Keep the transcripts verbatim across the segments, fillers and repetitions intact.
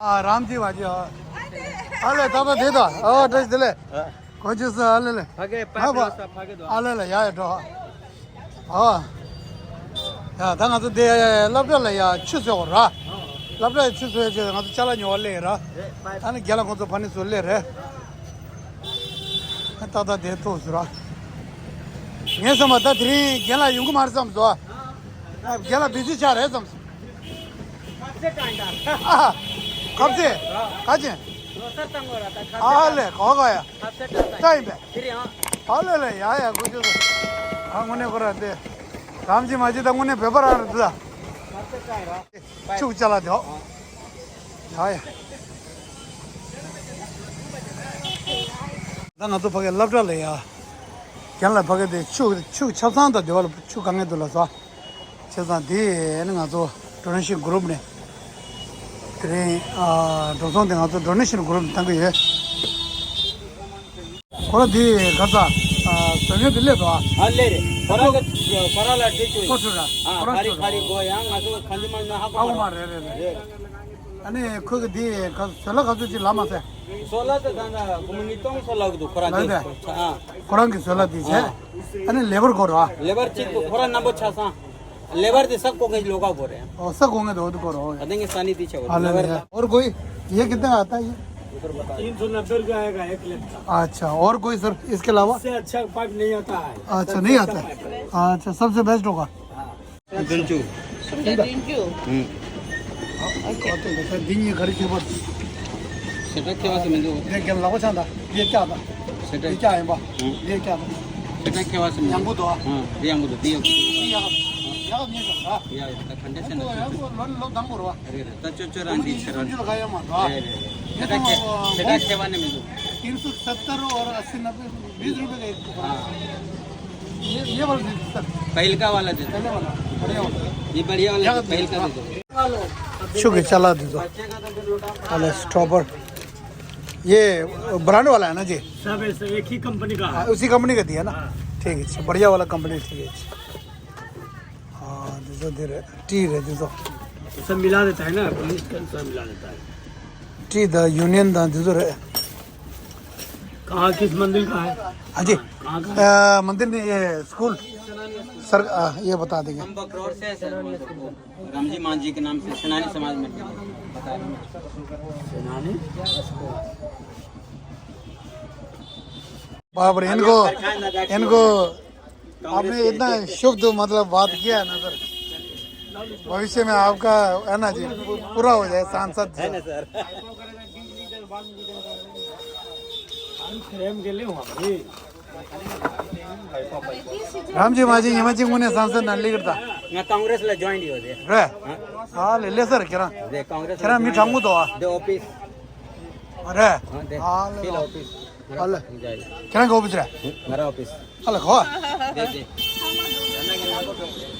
ཨ་རམ་ཇི་བ་ཇི། ཨ་ལེ་ད་པ་དེ་དོ། ཨ་བཀྲ་ཤིས་བདེ་ལེགས། ཨ། གོ་ཆུ་ས་ཨ་ལེ་ལེ། ཕ་གི་ཨ་པ། ཨ་ལེ་ལེ་ཡ་ཡ་འགྲོ། ཨ། ཡ་ད་ང་ཚོ་དེ་སློབ་གྲྭ་ལ་ཡ་ཆུ་ཟོས་ར། སློབ་གྲྭ་ཡ་ཆུ་ཟོས་བྱས་ང་ཚོ་ཅ་ལག་ཉོ་བ་སླེབས་ར། ཨ་ནི་རྒན་ལགས་ཁོང་ཚོ་ཕ་ནི་ཚོ་སླེབས་རེད། ཏག་ཏག་དེ་ཐུག་སོང་ར། ངས་བསམ་པ་ད་དེ་རིང་རྒན་ལགས་ཡོང་གི་མ་རེད་བསམ་སོང་། ཨ་རྒན་ལགས་བི་ཟི་ཆགས་རེད་བསམ་སོང་། ཁ་ཟས་དྲངས་ད། ཨ། ཁ་ཟས། ཁ་ཅན། ལོ་གསར་བཏང་དགོས་ར་ད་ཁ་ཟས་ཨ་ལེ་གོ་ག་ཡ། ཁ་ཟས་དྲངས་ད། ད་ཡིན་པས། དེ་རིང་ཨ། ཨ་ལེ་ལེ་ཡ་ཡ་དགོས་ཆོག་ཨ་དངོས་གནས་ཁོ་ར་དེ། རམ་ཇི་མ་ཇི་ད་དངོས་གནས་བོད་པ་རང་རེད་ད། ཁ་ཟས་དྲངས་ར། ཕྱུག་ཅ་ལག་དེ་ཨོ། ཡ་ཡ། ད་ང་ཚོ་ཕ་གི་སློབ་གྲྭ་ལ་ཡ། རྒན་ལགས་ཕ་གི་དེ་ཆུ་ཆུ་ཆབ་གསང་དང་དེ་བ་ལ་ཆུ་གང་ངེས་འདུག་ལ་ཟ། བྱས་ཙང་དེ་ནི་ང་ཚོ་ཌོ་ནེ་ཤན་གུ་རུབ་ནས་དེ་རིང་ཨ་འགྲོ་སོང་དེ་ང་ཚོ་ཌོ་ནེ་ཤན་གུ་རུབ་ནས་བཏང་གི་ཡོད། ཁོ་ར་དེ་ག་ས་ཨ་བཟོ་མཁན་དེ་སླེབས་འདུག་ཨ། ཨ་ལེ་རེད། ཁོ་རང་གི་ཁོ་རང་ལ་འདྲི་བཅུག་ཡིན། ཁོ་ཚོ་ར་ཨ་ཁོ་ཚོ་ཁ་རི་ཁ་རི་གོ་ཡང་ང་ཚོ་གང་ཅི་མ་ན་ཧ་གོ་ཨ་མ་གོ་མ་རེད་རེད་རེད། རེད། ཨ་ནི་ཁོས་གི་འདི་ག་ཟོལ་ལ་ག་ཚོད་ཅིག་ལབ་མ་ཟེར། ཟོལ་ལ་དེ་ད་ན་སྒོར་མོ་ཉིས་སྟོང་ཟོལ་ལ་གི་འདུག་ཁོ་རང་ལབ་འདི་དེ། ཨ། ཁོ་རང་གི་ཟོལ་ལ་འདི་བྱས། ཨ། ཨ་ནི་ལེ་བར་སྐོར་ར། ལེ་བར་གཅིག་འདུག་ཁོ་རང་རྣམ་པ་ཆ་ཚང་། ལེ་བར་དེ་ས་ཀོ་ངེ་ལོ་ག་གོ་རེད། ཨོ་ས་ཀོ་ངེ་དོ་དུ་སྐོར་རོ། ད་ལྟ་ངས་ས་ནི་དེ་ཆ་གོ་ཨ་ལེ་ལེ་ལེ་བར། और कोई? ये कितने का आता है ये? तीन सौ नब्बे रुपया आएगा एक लीटर का। अच्छा, और कोई सर इसके अलावा? इससे अच्छा पाइप नहीं आता है। अच्छा, नहीं आता है। अच्छा, सबसे बेस्ट होगा। हाँ। ལྡུན་ཆུ། སུམ་བརྒྱ་བདུན་ཅུ། ཨུམ། ཨ་ཏོ་ད་འདི་གཉིས་ག་རེ་བྱེད་པ། ཟེར་ཁྲ་ཁེ་བ་ཟེར་མི་འདུག་དེ་རྒན་ལག་པ་ཆང་ད། འདི་སྐྱག་ད། ཟེར་ཁྲ། འདི་སྐྱག་ཡིན་པ། ཨུམ། འདི་སྐྱག་ད། ཟེར་ཁྲ་ཁེ་བ་ཟེར་མི་འདུག་ཡང་པོ་འདུག་ཨ། འདི་ཡང་པོ་འདུག་འདི་ཡག་པོ་འདུག་འདི་ཡག་ཡག་ཉེ་ཞོག་ད། ཡ་ཡ་ད་ག་འདྲ་ཟེར་ན་ཡང་པོ་ལོ་ལོ་དང་པོ་རེད་བ། རེད་རེད། ད་ཅོ་ཅོ་རང་འདི་ཆེ་རང་ཆུ་ལ་ག་ཡ་མ་འདུག་རེད་རེད་རེད། ཟེར་ཁྲ་ཁེ་ཟེར་ཁྲ་ཁེ་བ་ནི་མི་འདུག तीन सौ सत्तर और अस्सी नब्बे बीस रुपए का एक टुकड़ा। हाँ। ये, ये वाला दे दो, सर। पहिलका वाला दे दो। पहले वाला, बढ़िया वाला। ये बढ़िया वाला दे, पहिलका दे दो। ཆུ་གི་ཅ་ལག་འདི་ཚོ། ཨ་ལེ་སི་ཊོ་པར། ये ब्रांड वाला है ना जी? सब ऐसे एक ही कंपनी का है। हाँ, उसी कंपनी का दिया ना? हाँ। ठीक है, अच्छा, बढ़िया वाला कंपनी, ठीक है, अच्छा। हाँ, འདི་ཚོ་འདི་རེད། ཊི་རེད་འདི་ཚོ། सब मिला देता है ना, पुलिस का सब मिला देता है। ཊི་དང་ཡུ་ནི་ཡན་དང་འདི་ཚོ་རེད། कहाँ, किस मंदिर का है? हाँ जी। कहाँ का है? अ, मंदिर नहीं, ये स्कूल। सर, अ, ये बता देंगे। हम बकरौर से हैं सर। रामजी मान जी के नाम से सेनानी समाज मंदिर। बता देंगे। सेनानी? बाप रे, इनको, इनको आपने इतना शुभ तो मतलब बात किया है ना सर, भविष्य में आपका है ना जी, पू-, पूरा हो जाए सांसद जी। है ना सर? राम जी, माँ जी, ये माँ जी, मुने सांसद ना लिख था। मैं कांग्रेस ला ज्वाइन ही हो दे। रे। हाँ। हाँ, ले, ले सर, किरा। दे कांग्रेस किरा ला मी ज्वाइन। ठांगू तो आ। दे ऑफिस। अरे। हाँ, दे। हाँ, ले। Feel office. ཨ་ལེ། ཁྱེད་རང་གི་ཨོ་ཕི་སི་རེད། ང་རང་ཨོ་ཕི་སི། ཨ་ལེ་གོ།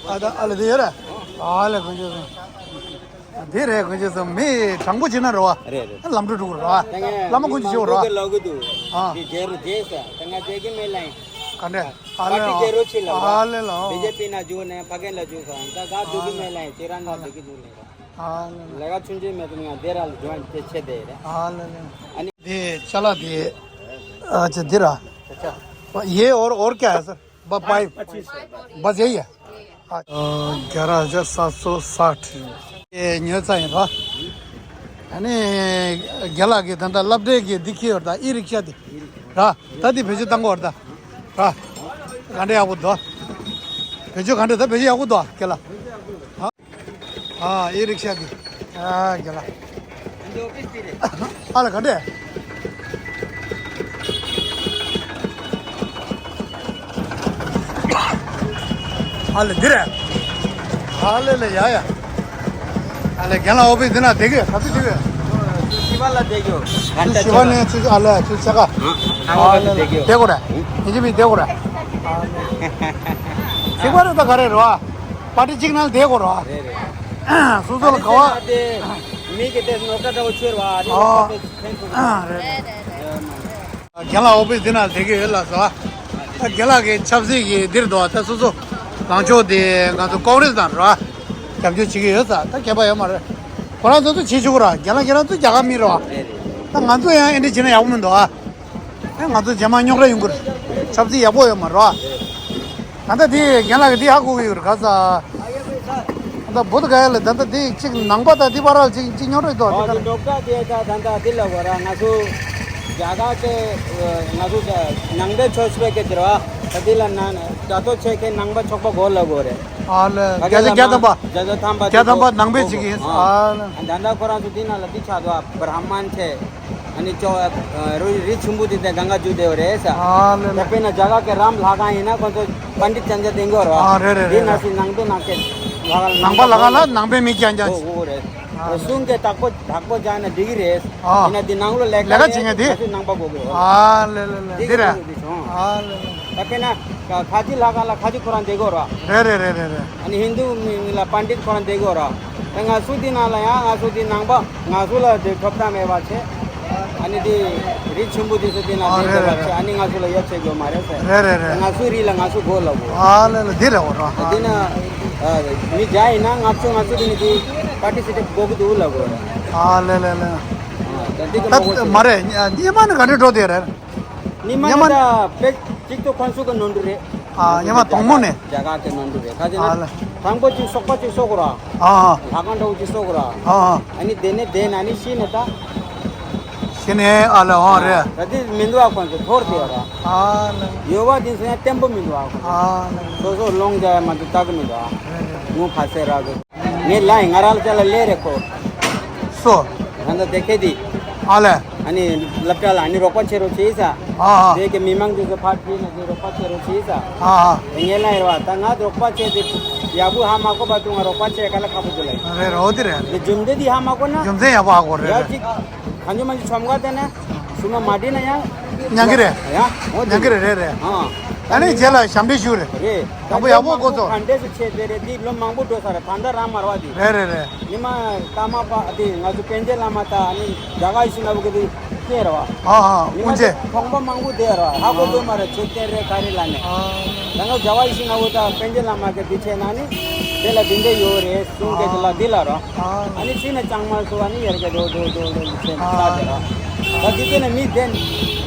ཨ་ད་ཨ་ལེ་དེ་ཡོད་རེད། ཨ་ལེ་དཀོན་མཆོག་གསུམ། དེ་རེད་དཀོན་མཆོག་གསུམ། མི་དྲང་པོ་བྱེད་ན་རེད་བ། རེད་རེད། ལམ་འགྲོ་འགྲོ་རེད་བ། ལམ་དཀོན་མཆོག་ཆེ་བ་རེད་བ། ལ་གི་འདུག་ཨ། དེ་རྗེ་རུ་རྗེ་ས་ད་ང་རྗེ་གི་མེ་ལ་ཡིན། ག་འདྲ། ཨ་ལེ། པ་ཏི་རྗེ་རུ་ཆེ་ལ་བ། ཨ་ལེ་ལ། བི་ཇེ་པི་ན་འཇུག་ནས་ཕ་གན་ལ་འཇུག་ས་ད་ག་འཇུག་གི་མེ་ལ་ཡིན། ཁྱེད་རང་ག་འཇུག་གི་འདུག་ནས། ཨ་ལེ། ལས་ཀ་ཆུང་ཆུང་མེད་དུ་ང་དེ་ར་ལ་འཇོན་ཏེ་ཆེ་དེ་རེད། ཨ་ལེ་ལེ། ཨ་ནི། དེ་ཅ་ལག་དེ། ཨ་ཅེ་འདི་ར། ये और, और क्या है सर? ब-, पाइप। बस यही है। हाँ। ग्यारह हजार सात सौ साठ। ये ཉོས་ཚར་ཡིན་ར། ཨ་ནི། རྒན་ལགས་ཀྱིས་ད་ལྟ་སློབ་གྲྭའི་གི་འདི་ཁྱེར་ཡོད་ད། ཨི་རིག་ཤ་དེ། ར། ད་འདི་བེད་སྤྱོད་བཏང་གི་ཡོད་ད། ར། ག་འདྲ་ཡག་པོ་འདུག་བེད་སྤྱོད་ག་འདྲ་ད་བེད་སྤྱོད་ཡག་པོ་འདུག་རྒན་ལགས། ཨ། ཨ་ཨི་རིག་ཤ་དེ། ཨ་རྒན་ལགས། ཨ་ལ་ག་འདྲས། ཨ་ལ་འདི་རེད། ཨ་ལ་ལ་ཡ་ཡ། ཨ་ལ་རྒན་ལགས་ཨོ་ཕི་སི་འདི་ན་བསྡད་ཀྱི་ཡོད། ག་ཚོད་བསྡད་ཀྱི་ཡོད། ཤི་བ་ལ་བསྡད་ཀྱི་ཡོད། ཤི་བ་ནས་ཚུར་ཨ་ལ་ཚུར་ཆ་ག་ཨ་ལ་ལ་བསྡད་ཀྱི་ཡོད། བསྡད་དགོས་རེད། ཡིན་གཅིག་མིན་བསྡད་དགོས་རེད། ཤི་བ་རེད་ད་ག་རེ་རེད་བ། པར་ཊི་གཅིག་ནང་བསྡད་དགོས་རེད་བ། རེད་རེད། སོ་སོ་ལ་ག་བ། དེ་མི་གི་དེ་ནོར་ཀ་འདྲ་བོ་ཆོད་རེད་བ། ཨ་ནི་ཨོ། ལོག་པ་དེ་ཕན་ཐོགས། ཨ་རེད་རེད། རྒན་ལགས་ཨོ་ཕི་སི་འདི་ན་བསྡད་ཀྱི་ཡོད་ལགས་སོ། ད་རྒན་ལགས་ཀྱི་ཆབ་སྲིད་ཀྱི་འདིར་འདུག་ད་སོ་སོ་ལངས་ཕྱོགས་དེ་ང་ཚོ་ཀོང་རེས་དང་རེད་བ། རྒྱབ་སྐྱོར་བྱེད་ཀྱི་ཡོད་ས་ད་ཁྱད་པར་ཡོད་མ་རེད། ཁོ་རང་ཚོ་ཚོ་བྱེད་ཆོག་གི་ར། རྒན་ལགས་ཁྱེད་རང་ཚོ་རྒྱ་གར་མི་རེད་བ། ད་ང་ཚོ་ཡང་ཨེ་འདྲ་བྱེད་ན་ཡག་པོ་མི་འདུག་ཨ། ཨེ་ང་ཚོ་རྗེས་མ་རྙོག་དྲ་ཡོང་གི་རེད། ཆབ་སྲིད་ཡག་པོ་ཡོད་མ་རེད་བ། ད་ལྟ་དེ་རྒན་ལགས་ཀྱིས་དེ་ཧ་གོ་གི་ཡོད་རེད་ག་ས། ད་བུ་ད་ག་ཡ་ལ་ད་ལྟ་དེ་གཅིག་ནང་པ་དང་དེ་བར་ལ་གཅིག་གཅིག་རྙོག་དྲ་ཡོད་དོ་ཨ་དེ་ནི་ལོག་ལྟ་དེ་ད་ད་ད་དེ་ལ་གོ་ར་ང་ཚོ་རྒྱ་གར་དེ་ང་ཚོ་ནང་པའི་ཆོས་པའི་སྐད་ཀྱི་ར་ད་དེ་ལ་ན་ད་ལྟོ་ཆེ་ཁའི་ནང་པ་ཚོགས་པ་གོ་ལ་གོ་རེད། ཨ་ལ་ད་ག་བརྒྱ་ཆ་ལ་བརྒྱ་ཐམ་པ། བརྒྱ་ཆ་ཐམ་པ་བརྒྱ་ཐམ་པ་ནང་པའི་གཅིག་ཡིན། ཨ་ལ་ད་ད་ཁོ་རང་ཚོ་དེ་ནང་ལ་དེ་ཆགས་འདུག་ཨ་བྷ་ར་མན་ཆེ། ཨ་ནི་ཅོ་རི་རི་ཆུང་པོ་དེ་དེ་གང་ག་འཇུ་བསྡད་ཡོད་རེད་ས། ཨ་ལེ་ད་ལེ། དཔེར་ན་རྒྱ་གར་གྱི་རམ་ལྷ་ཁང་ཡིན་ན་ཁོ་ཚོ་པཎྜི་ཏ་ཅན་ཅན་དེ་འགོ་རོ། ཨ་རེད་རེད་དེ་རེད་ན་རེད། སི་ནང་པའི་ནང་གི་ལྷ་ཁང་ནང་པ་ལྷ་ཁང་ལ་ནང་པའི་མི་རྐྱང་རྐྱང་ཨོ་ཨོ་རེད། ཨ་ལེ། གསུང་གི་དག་པོ་དག་པོ་སྦྱང་ན་འགྲིག་གི་རེད། ཨ་ཡིན་ན་དེ་ནང་ལོ་ལས་ལས་ཀ་ཀ་བྱེད་མཁན་དེ། ང་ཚོ་ནང་པ་དགོས་གི་རོ། ཨ་ལེ་ལེ་ལེ་དེ་དེ་རེད། གི་དེ་བྱུང་། ཨ་ལེ་ལེ། ད་དཔེར་ན་ཁ་ཆེ་ལྷ་ཁང་ལ་ཁ་ཆེ་ཁོ་རང་བསྡད་གི་རོ། རེད་རེད་རེད་རེད་རེད། ཨ་ནི་ཧིན་དུ་མི་ལ་པཎྜི་ཏ་ཁོ་རང་བསྡད་གི་རོ། ང་ཚོ་འདི་ནང་ལ་ཡང་ང་ཚོ་འདི་ནང་པ་ང་ཚོ་ལ་འདི་ཐོབ་ཐང་མེད་པ་བྱས། ཨ་ནི་འདི་རིགས་ཆེན་པོ་འདི་ཚོ་འདི་ནང་ཨ་བསྡད་རེད་པ་རེད་བྱས་རེད། ཨ་ནི་ང་ཚོ་ལ་ཡོ་བྱེད་དགོས་མ་རེད་ཟེར། རེད་རེད་རེད། ང་ཚོའི་རིགས་ལ་ང་ཚོ་དགོས་ལབ་དགོས། ཨ་ལེ་ལེ་འདི་རེད་འོ་རོ། འདི་ན་མི་བརྒྱ་ཡིན་ན་ལྔ་བཅུ་ང་ཚོ་འདི་ནི་འདི་པར་ཊི་སི་པེཊ་དགོས་ཀྱི་འདུག་ལབ་དགོས། ཨ་ལེ་ལེ་ལེ། ད་འདི་ག་ད་མ་གོ་ཞིག་མ་རེད། སྙེ་མ་ནི་ག་འདྲ་འགྲོ་དེ་རེད། ཉི་མ་ཉི་མ་ནི་ད་དཔེ་གཅིག་ཏུ་ཁོན་སུ་གི་ནོར་འཁྲུལ་རེད། ཨ་ཉི་མ་དང་པོ་ནས། རྒྱ་གར་གི་ནོར་འཁྲུལ་རེད། ག་ཅི་ན་ཨ་ལ། དང་པོ་གཅིག་སོག་པ་གཅིག་སོག་ར། ཨ་ལྷ་ཁང་འདྲ་བོ་གཅིག་སོག་ར། ཨ་ཨ་ནི་དེ་ནས་དེ་ན་ནི་ཤི་ནས་ད། ཤི་ནས་ཨ་ལ་ཨོ་རེད། ད་དེ་མི་འདུག་ཨ་ཁོན་སུ་ཐོར་དེ་ར། ཨ་ལ། ཡོད་པ་དེ་ཚོ་ཡང་བརྟན་པོ་མི་འདུག་ཨ་ཁོན་སུ། ཨ་ལ། སོ་སོ་ལོང་རྒྱག་ཡ་མ་འདུག་ལྟ་གི་མི་འདུག་ཨ། རེད་རེད། ངོ་ཁ་སེ་ར་གི། ངས་ལ་ཡིན་ང་རང་ལ་ཅ་ལ་ལས་རེད་ཁོ། སོ། ད་ལྟ་དེ་ཁེ་དི། ཨ་ལས། ཨ་ནི་སློབ་གྲྭ་ལ་ཨ་ནི་རོགས་པ་བྱེད་རོགས་བྱེད་ས། ཨ་ཨ། དེ་གི་མི་མང་དེ་ཚོ་ཕར་ཕྱིན་ན་དེ་རོགས་པ་བྱེད་རོགས་བྱེད་ས། ཨ་ཨ། དེ་ངས་ལ་ཡིན་ར་བ་ད་ང་རོགས་པ་བྱེད་དེ་ཡག་པོ་ཧ་མ་གོ་བ་དུ་ང་རོགས་པ་བྱེད་ག་ལ་ཁ་པོ་དུ་ལ་ཡིན། རེད་རོ་དེ་རེད། དེ་རྒྱུ་མཚན་དེ་ཧ་མ་གོ་ན། རྒྱུ་མཚན་ཡག་པོ་ཧ་གོ་རེད་ཡ་རེད། གཅིག་གང་ཅི་མ་ཅི་ཆོམ་ག་དེ་ན། སུ་མ་མ་འདྲི་ན་ཡང་། ཉན་གི་རེད། ཡང་འོ་དེ་ཉན་གི་རེད་རེད་རེད། ཨ། ད་ནི་རྗེས་ལ་ཞབས་འདྲེན་ཞུ་རེད། རེད། དང་པོ་ཡག་པོ་འགོ་ཚུགས། ག་འདྲས་སུ་བྱས་དེ་རེད་འདི་ལོ་མང་པོ་འགྲོ་ས་རེད་ད་ལྟ་རང་མ་རེད་བ་འདི། རེད་རེད་རེད། ཉི་མ་ཀརྨ་པ་འདི་ང་ཚོ་པཎ་ཆེན་བླ་མ་དང་ནི་རྒྱ་གར་ཡེ་ཤེས་ནོར་བུ་གི་འདི་སྐྱེས་རེད་བ། ཨ་ཨ་ཉི་མ་དཀོན་མཆོག་དེ་ཁོང་པ་མང་པོ་བསྡད་རེད་བ་ཧ་གོ་ཨ་དགོས་མ་རེད་མཆོད་རྟེན་རེད་ག་རེ་ལ་ནས། ཨ་ད་ང་རྒྱ་གར་ཡེ་ཤེས་ནོར་བུ་དང་པཎ་ཆེན་བླ་མ་གི་འདི་བྱས་ན་ནི་དེ་ལ་འདི་འདྲས་ཡོད་རེད་གསུང་སྐད་དེ་ལ་འདི་ལ་རོ། ཨ་ཨ་ནི་ཕྱི་ནས་གཙང་མ་སུ་བ་ནི་ཡར་ག་འགྲོ་འགྲོ་འགྲོ་འགྲོ་ལུགས་ཆེན་ཨ་ས་དེ་ར། ད་དེ་དེ་ནས་མི་དེ་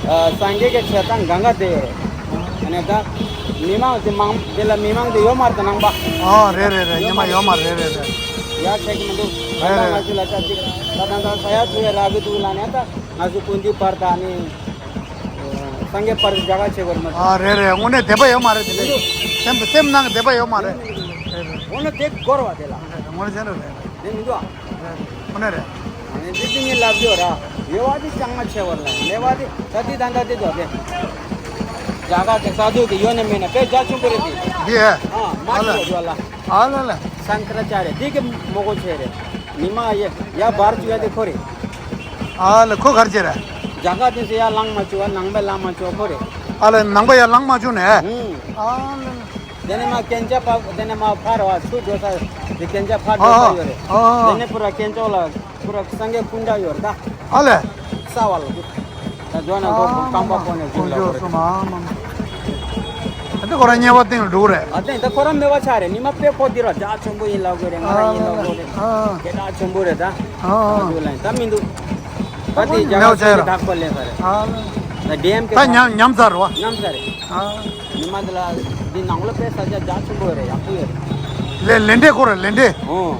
ཨ་སངས་རྒྱས་ཀྱི་ཆེ་ཐང་གང་ག་དེ་ཡོད་རེད། ཨ་ནི་ད་མི་མང་དེ་མང་དེ་ལ་མི་མང་དེ་ཡོད་མ་རེད་ད་ནང་པ། ཨ་རེད་རེད་རེད། ཉི་མ་ཡོད་མ་རེད་རེད་རེད། ཡ་ཆེ་གི་མི་འདུག་ད་རེད་ད་རེད། ང་ཚོ་ལ་ད་ཅིག་ད་ད་ད་ས་ཡ་ཚུ་ཡ་ར་གི་འདུག་ལ་ནས་ད་ང་ཚོ་ཀུན་འདུས་པར་ད་ནི་སངས་རྒྱས་པར་རྒྱ་གར་ཆེ་བར་མ་ཨ་རེད་རེད། དངོས་གནས་དད་པ་ཡོད་མ་རེད་དེ་མི་འདུག་སེམས་སེམས་ནང་གི་དད་པ་ཡོད་མ་རེད། རེད་རེད། འོ་ན་དེ་སྐོར་བ་དེ་ལ་རེད་རེད། དངོས་གནས་ཅན་རེད་རེད། དེ་མི་འདུག་ཨ། དངོས་གནས་རེད། ཨ་ནི་འདི་འདི་ངས་ལབ་རྒྱུ་ར། ཡོད་བ་འདི་ཅང་མ་ཆེ་བར་ལ་མེད་བ་འདི་ད་འདི་ད་ད་འདི་འདུག་སྟེ། རྒྱ་གར་གྱི་ས་རྡོ་གི་ཡོད་ནི་མེད་ན་དཔེ་རྒྱ་ཆེན་པོ་རེད་འདི། འདི་ཨེ། ཨ་མ་ཨ་ལ་ཆེ་བ་ལ། ཨ་ལ་ལ། སང་ཀ་ར་ཅཱ་རེད་འདི་གི་མོ་གོ་ཆེ་རེད། ཉི་མ་ཡ་ཡ་བར་བཅུ་ཡ་དེ་ཁོ་རེད། ཨ་ལ་ཁོ་གར་ཆེ་རེད། རྒྱ་གར་དེ་ཚོ་ཡ་ལང་མ་བཅུ་བ་ནང་པའི་ལང་མ་བཅུ་བ་ཁོ་རེད། ཨ་ལ་ནང་པ་ཡ་ལང་མ་བཅུ་ནས། ཨུང་། ཨ་ལ་ལ། དེ་ནས་མ་གན་ཇ་པ་དེ་ནས་མ་ཕར་བ་ཚུར་འགྲོ་ས་དེ་གན་ཇ་ཕར་འགྲོ་ས་ཡོད་རེད། ཨ་ཨ། དེ་ནས་པུ་ར་གན་ཇ་ལ་པུ་ར་སངས་རྒྱས་སྐུ་འདྲ་ཡོད་རེད་ད། ཨ་ལས། ས་བ་ལ་དུ། ད་འགྲོ་ན་འགྲོ་ཨ་རྐང་པ་མ་ཁོ་ནས་ཁོང་འཛུལ་ལ་ཚོ་གོ་རེད། སོ་མ་མ་མ། ཨ་དེ་ཁོ་རང་ཉེ་བ་སྟེང་ལ་འགྲོ་རེད། ཨ་དེ་ད་ཁོ་རང་མེད་པ་ཆགས་རེད་ཉི་མ་དཔེ་ཁོ་འདི་ར་རྒྱ་ཆེན་པོ་ཡིན་ལ་གོ་རེད་ང་ར་ཡིན་ལ་གོ་རེད། ཨ་སྐད་གྲགས་ཆེན་པོ་རེད་ད། ཨ་ཨ། འགྲོ་ལ་ཡིན་ད་མི་འདུག་ད་དེ་རྒྱ་གར་ཚོ་གི་བདག་པོ་ལེན་ས་རེད། ཨ་ད་ཌི་ཨེམ་ཀེ་ད་ཉམས་ཉམས་ཚར་བ། ཉམས་ཚར་རེད། ཨ། ཉི་མ་འདི་ལ་འདི་ནང་ལོ་དཔེ་ས་ཆ་རྒྱ་ཆེན་པོ་རེད་ཡག་པོ་ཡོད་རེད། ལེ་ལེ་འདྲེ་ཁོ་ར་ལེ་འདྲེ། ཨོ།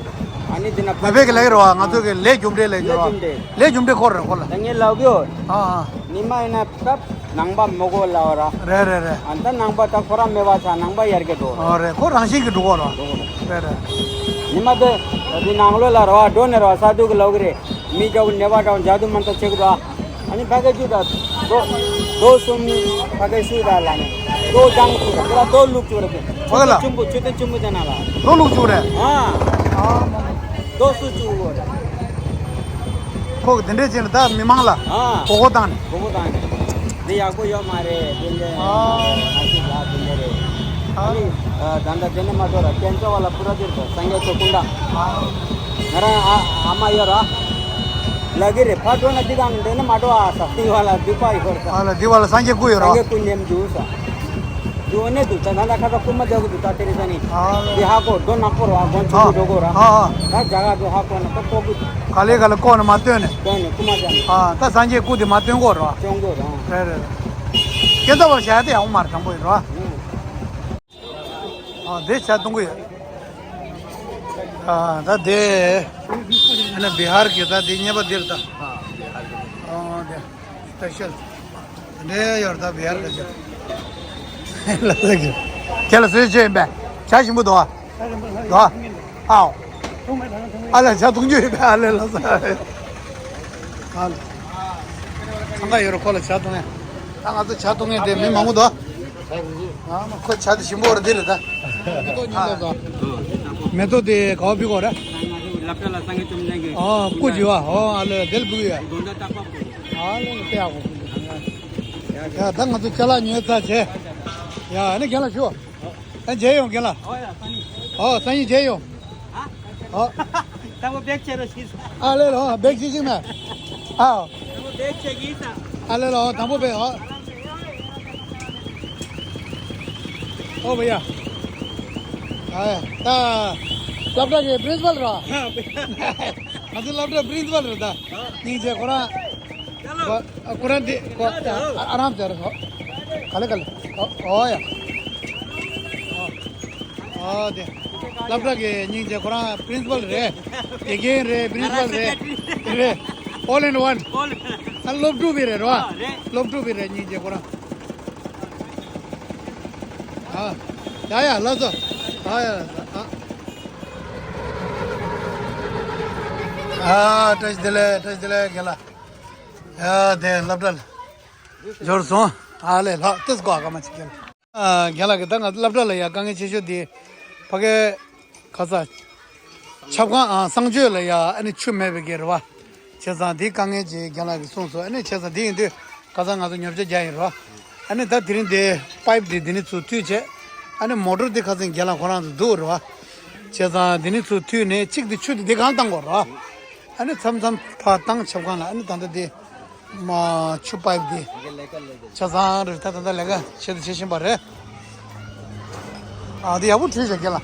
ཨ་ནི་འདི་ན་བོད་པའི་གི་ལ་ཡི་ར་བ་ང་ཚོ་གི་ལེ་རྒྱུ་འབྲས་ལེ་རྒྱུ་ར། ལེ་རྒྱུ་འབྲས་ཁོ་ར་ཁོ་ལ། ད་ངས་ལབ་གི་ཡོད། ཨ་ཨ། ཉི་མ་ཡིན་ན་སྐབས་ནང་པ་མོ་གོ་ལ་བ་ར། རེད་རེད་རེད། ཨ་ད་ནང་པ་ད་ཁོ་ར་མེད་པ་ཆ་ནང་པ་ཡར་གི་འགྲོ། ཨོ་རེད་ཁོ་རང་བཞིན་གི་འགྲོ་གོ་ར། རེད་རེད། ཉི་མ་དེ་འདི་ནང་ལོ་ལ་ར་བ་འགྲོ་ནས་ར་བ་ས་དུག་གི་ལོག་གི་རེད། མི་རྒྱ་བོ་ནེ་བ་འདྲ་བོ་འཇའ་དུ་མ་ཚ་ཆེ་གི་ར། ཨ་ནི་ཕ་གི་ཅུ་ད་རྡོ་རྡོ་གསུམ་ཕ་གི་ཤུ་ད་ལ་ནི་རྡོ་ལྗང་ཅུ་ར་ཁོ་ལ་རྡོ་ལུག་ཅུ་ར་དེ་ཕ་གི་ལ་ཆུ་ཆུན་པོ་ཆུ་ཐིགས་ཆུན་པོ་ཅན་ན་ལ་རྡོ་ལུག་ཅུ་ར་ཨ་རྡོ་སུ་ཅུ་གོ་ར། ཁོ་གི་དེ་འདྲས་བྱས་ན་ད་མི་མང་ལ་ཨ་གོ་གོ་བཏང་ནས་གོ་གོ་བཏང་ནས་འདི་ཡག་པོ་ཡོད་མ་རེད་དེ་འདྲས་ཨ་ཨ་ཅི་ལ་དེ་འདྲས་རེད། ཨ་ནི་ད་ལྟ་དེ་ནས་མ་གཏོགས་ར་དཀོན་མཆོག་བ་ལ་པུ་ར་དེར་དོ་སངས་རྒྱས་ཚོ་སྐུ་འདྲ། ང་རང་ཨ་ཨ་མ་ཡོད་ར། ལ་གི་རེད་ཕར་འགྲོ་ན་འདི་གང་འདི་ནི་མ་འགྲོ་ཨ་ས་སྟེང་བ་ལ་སྡིག་པ་ཡོད་ར། ཨ་ལ་སྡིག་པ་ལ་སངས་རྒྱས་སྐུ་ཡོད་ར། སངས་རྒྱས་སྐུ་ཉེམ་འདུག་ས། ཡོད་ནས་འདུག་ད་ད་ལྟ་ཁ་ཁ་རྐུན་མ་རྒྱག་གི་འདུག་ད་དེ་རེད་ཟེར་ནས། ཨ་ལ། འདི་ཧ་གོ་རྡོ་ནག་པོ་རེད་བ། དགོན་ཆུང་ཨ་ཆུང་འགྲོ་དགོས་རེད། ཨ་ཨ། ད་རྒྱ་གར་འགྲོ་ཧ་གོ་ན་ད་ལྐོག་གི། ག་ལེ་ག་ལེ་ལྐོག་ནས་མ་སྟོན་ནས། སྟོན་ནས་རྐུན་མ་རྒྱག་ནས། ཨ་ད་སངས་རྒྱས་སྐུ་དེ་མ་སྟོན་དགོས་རེད་བ། སྟོན་དགོས་རེད། རེད་རེད་རེད། སྐྱེ་འཚར་བར་བྱ་ཡ་དེ་ཡག་པོ་མ་རེད། དྲང་པོ་ཡིན་རེད་བ། ཨ་དེ་ཇ་བཏུང་གི་ཡོད། ཨ་ད་དེ་ཨ་ནི་བི་ཧར་གྱི་ད་དེ་ཉེས་པ་འདིར་ད། ཨ་དེ་སྤེ་ཤལ་དེ་འདྲའི་ཡོད་ད་བི་ཧར་གྱི་ཇ། ལ་ཟ་གི་ཁྱེད་ལ་བཟོས་བྱས་ཡིན་པས། ཇ་ཞིམ་པོ་འདུག་ཨ། འདུག་ཨ། ཨའོ། ཨ་ལས་ཇ་བཏུང་རྒྱུ་ཡོད་པས། ཨ་ལས་ལ་ཟ། ཨ་ལས། འཚང་ཁ་ཡོད་རེད་ཁོ་ལ་ཇ་བཏུང་ཡ། ད་ང་ཚོ་ཇ་བཏུང་མཁན་དེ་མི་མང་པོ་འདུག་ཨ་མ་ཁོ་ཇ་དེ་ཞིམ་པོ་རེད་འདི་རེད་ད། མེ་ཏོག་མེ་ཏོག་དེ་ག་བ་ཕུལ་གོ་རེད། ཨོ་སྐུ་བྱེ་བ་ཨོ་ཨ་ལེ་དེ་ལ་ཕུལ་ཡ། ཨ་ལེ་ལེ་དཔེ་ཡག་པོ་ཕུལ་ཡ། ད་ང་ཚོ་ཅ་ལག་ཉོས་ཚར་བྱས། ཡ་ཨ་ནི་རྒན་ལགས་ཞུ། ཨ་མཇལ་ཡོང་རྒན་ལགས། ཨོ་ཡ་སང་ཉིན། ཨོ་སང་ཉིན་མཇལ་ཡོང་། ཨ། ཨོ། དང་པོ་བེག་ཆེ་རོ་ཤིས། ཨ་ལེ་ལོ་བེག་ཆེ་ཤིག་མེ། ཨའོ། དང་པོ་བེག་ཆེ་གི་ས། ཨ་ལེ་ལོ་དང་པོ་བེག་ཨོ། ཨོ་བ་ཡ། ཨ་ཡ་ད། སློབ་གྲྭ་གི་པི་རིན་སི་པལ་རོ། ང་ཚོ་སློབ་གྲྭ་པི་རིན་སི་པལ་རེད་ད། སྙིང་རྗེ་ཁོ་རང་། ཁོ་རང་འདི་ཁོ་ཨ་རམ་ཟེར་ཁོ། ག་ལེ་ག་ལེ། ཨོ་ཡ། ཨོ་དེ། སློབ་གྲྭ་གི་སྙིང་རྗེ་ཁོ་རང་པི་རིན་སི་པལ་རེད། དགེ་རྒན་རེད། པི་རིན་སི་པལ་རེད། རེད། All in one. ཨ་སློབ་ཕྲུག་པི་རེད་རོ། སློབ་ཕྲུག་པི་རེད་སྙིང་རྗེ་ཁོ་རང་། ཨ། ཡ་ཡ་ལགས་སོ། ཨ་ཡ་ལགས་སོ། ཨ། ཨ་བཀྲ་ཤིས་བདེ་ལེགས། བཀྲ་ཤིས་བདེ་ལེགས་རྒན་ལགས། ཡ་དེ་སློབ་གྲྭ་ལ་འབྱོར་སོང་། ཨ་ལས་ལྷག་ཏུ་སྐོར་ག་མ་ཅིག་རྒན་ལགས། རྒན་ལགས་ཀྱིས་ད་ང་སློབ་གྲྭ་ལ་ཡ་དཀའ་ངལ་ཆེ་ཤོས་དེ་ཕ་གའི་ག་ས་ཆབ་ཁང་ཨ་གསང་སྤྱོད་ལ་ཡ་ཨ་ནི་ཆུ་མེད་པའི་གི་རེད་བ། བྱས་ཙང་དེ་དཀའ་ངལ་ཅིག་རྒན་ལགས་ཀྱིས་གསུངས་སོང་། ཨ་ནི་བྱས་ཙང་དེ་ཡིན་དུས་ག་ས་ང་ཚོ་ཉོ་ཆ་རྒྱག་ཡིན་རེད་བ། ཨ་ནི་ད་དེ་རིང་དེ་པའིབ་དེ་འདི་ནས་ཚུར་མཐུད་བྱས། ཨ་ནི་མོ་ཊོར་དེ་ཁ་སང་རྒན་ལགས་ཁོ་རང་ཚོ་འདུག་རེད་བ། བྱས་ཙང་འདི་ནས་ཚུར་མཐུད་ནས་གཅིག་དེ་ཆུ་དེ་འདི་གང་བཏང་དགོས་རེད་བ། ཨ་ནི་མཚམས་མཚམས་ཕར་བཏང་ཆབ་ཁང་ལ། ཨ་ནི་ད་ལྟ་དེ་མ་ཆུ་པའིབ་དེ་ཆ་ཚང་རེད། ད་ད་ལྟ་ལས་ཀ་བྱེད་དུ་བྱེད་བཞིན་པ་རེད། ཨ་དེ་ཡག་པོ་བྲིས་བཞག་རྒན་ལགས།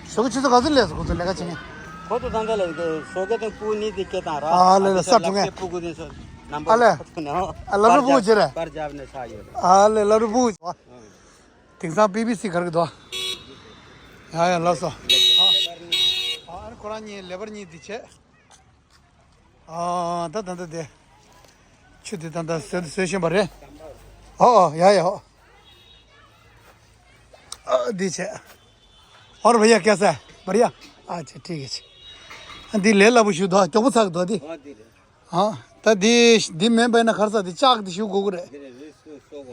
ཞོགས་ཀྱི་ཆུ་ཚོད་ག་ཚོད་སླེབས་སོང་ཁོ་ཚོ་ལས་ཀ་བྱེད་མཁན། ཁོ་ཚོ་ད་ལྟ་ལ་ཞོགས་ཀ་དང་སྤུ་ནི་དེ་སྐད་བཏང་ར། ཨ་ལེ་ལེ་ས་སྒྲུབ་མཁན། སྤུ་གུ་དེ་ཚོ་རྣམ་པ་ཨ་ལེ། ཁོ་ཚོ་ནས་ཨ་སློབ་གྲྭ་སྤུ་གུ་བྱེད་རེད། པར་རྒྱབ་ནས་ཆགས་ཡོད་རེད། ཨ་ལེ་སློབ་གྲྭ་སྤུ་གུ། དེང་སང་པི་བི་སི་ག་རེ་གི་འདུག་ཡ་ཡ་ལགས་སོ། ཨ་ཨ་ནི་ཁོ་རང་གཉིས་ལེ་བར་གཉིས་འདི་བྱས། ཨ་ད་ད་ད་དེ། ཆུ་དེ་ད་ད་བཟོས་བཟོས་བཞིན་པ་རེད། ཨོ་ཨོ་ཡ་ཡ་ཨོ། ཨ་འདི་བྱས། और भैया कैसा है? बढ़िया। अच्छा ठीक है। འདི་ལས་སླ་པོ་ཞིག་འདུག་མགྱོགས་པོ་ཚར་གི་འདུག་འདི། ཨ་ད་འདི་འདི་མེད་པ་ཡིན་ན་ག་རེ་ཟེར་འདི་ལྕགས་འདི་ཞུ་དགོས་ཀྱི་རེད།